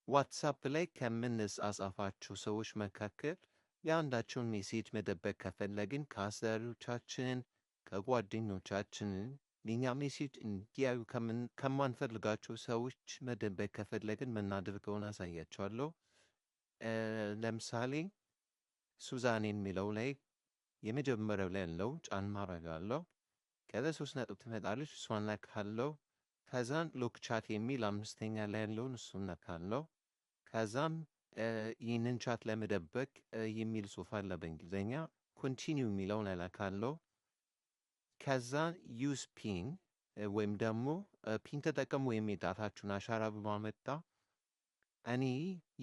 ዋትሳፕ ላይ ከምንጻጻፋቸው ሰዎች መካከል የአንዳቸውን message መደበቅ ከፈለግን ከአሰሪዎቻችን፣ ከጓደኞቻችን የኛ message እንዲያዩ ከማንፈልጋቸው ሰዎች መደበቅ ከፈለግን ምናደርገውን አሳያችኋለሁ። ለምሳሌ ሱዛን የሚለው ላይ የመጀመሪያው ላይ ያለው ጫን አደርጋለሁ። ከዛ ሶስት ነጥብ ትመጣለች፣ እሷን ነካለሁ። ከዛን lock chat የሚል አምስተኛ ላይ ያለውን እሱን ነካለሁ። ከዛም ይህንን chat ለመደበቅ የሚል ጽሑፍ አለ በእንግሊዝኛ፣ continue የሚለውን እነካለሁ። ከዛ use PIN ወይም ደግሞ PIN ተጠቀሙ ወይም የጣታችሁን አሻራ ብሎ አመጣ። እኔ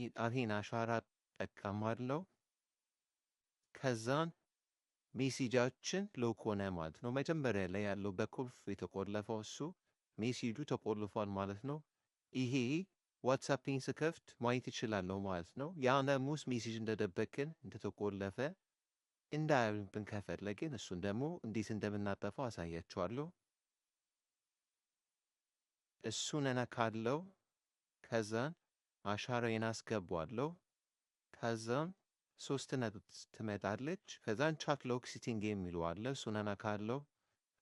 የጣቴን አሻራ እጠቀማለሁ። ከዛን message ኣችን lock ሆነ ማለት ነው። መጀመሪያ ላይ ያለው በቁልፍ የተቆለፈው እሱ message ኡ ተቆልፏል ማለት ነው። ይሄ ዋትሳፕን ስከፍት ማየት እችላለሁ ማለት ነው። ያ ደግሞ message እንደደበቅን እንደተቆለፈ እንዳያዩብን ከፈለግን እሱን ደግሞ እንዴት እንደምናጠፋው አሳያችኋለሁ። እሱን እነካለሁ። ከዛን አሻራዬን አስገባለሁ። ከዛም ሶስት ነጥብ ትመጣለች። ከዛን chat lock setting የሚለው አለ። እሱን እነካለሁ።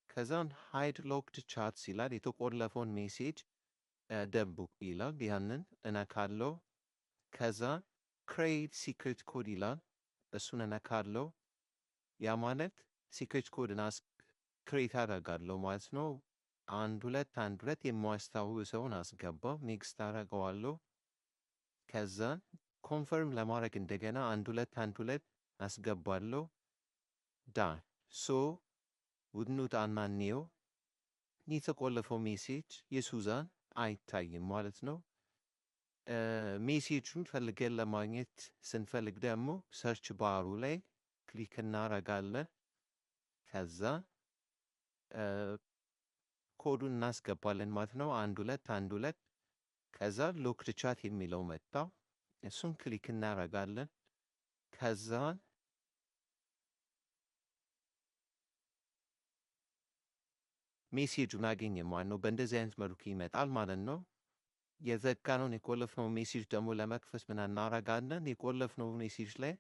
ከዛን hide locked chats ይላል። የተቆለፈውን message ደብቁ ይላል። ያንን እነካለሁ። ከዛ create secret code ይላል። እሱን እነካለሁ። ያ ማለት secret code ን create አደርጋለሁ ማለት ነው። 1 2 1 2 የማስታውሰውን አስገባው። Next አደርገዋለሁ። ከዛ confirm ለማድረግ እንደገና 1 2 1 2 አስገባለሁ። Done. So እንውጣና እንየው። የተቆለፈው message የሱዛን አይታይም ማለት ነው። Message ኡን ፈልገን ለማግኘት ስንፈልግ ደግሞ search bar ኡ ላይ click እናረጋለን። ከዛ ኮዱን እናስገባለን ማለት ነው። 1 2 1 2። ከዛ locked chat የሚለው መጣ። እሱን click እናረጋለን። ከዛ message ኡን አገኘ ማለት ነው። በእንደዚህ አይነት መልኩ ይመጣል ማለት ነው። የዘጋነውን የቆለፍነው message ደግሞ ለመክፈት ምን እናረጋለን? የቆለፍነው message ላይ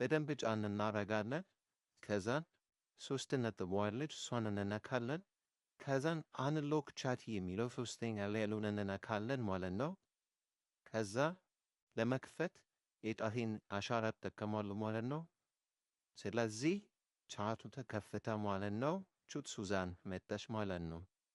በደንብ ጫን እናረጋለን። ከዛን ሶስት ነጥብ አለች፣ እሷን እንነካለን። ከዛን unlock chat የሚለው ሶስተኛ ላይ ያለውን እንነካለን ማለት ነው። ከዛ ለመክፈት የጣቴን አሻራ እጠቀማለሁ ማለት ነው። ስለዚህ ቻቱ ተከፈተ ማለት ነው። ቹት ሱዛን መጣች ማለት ነው።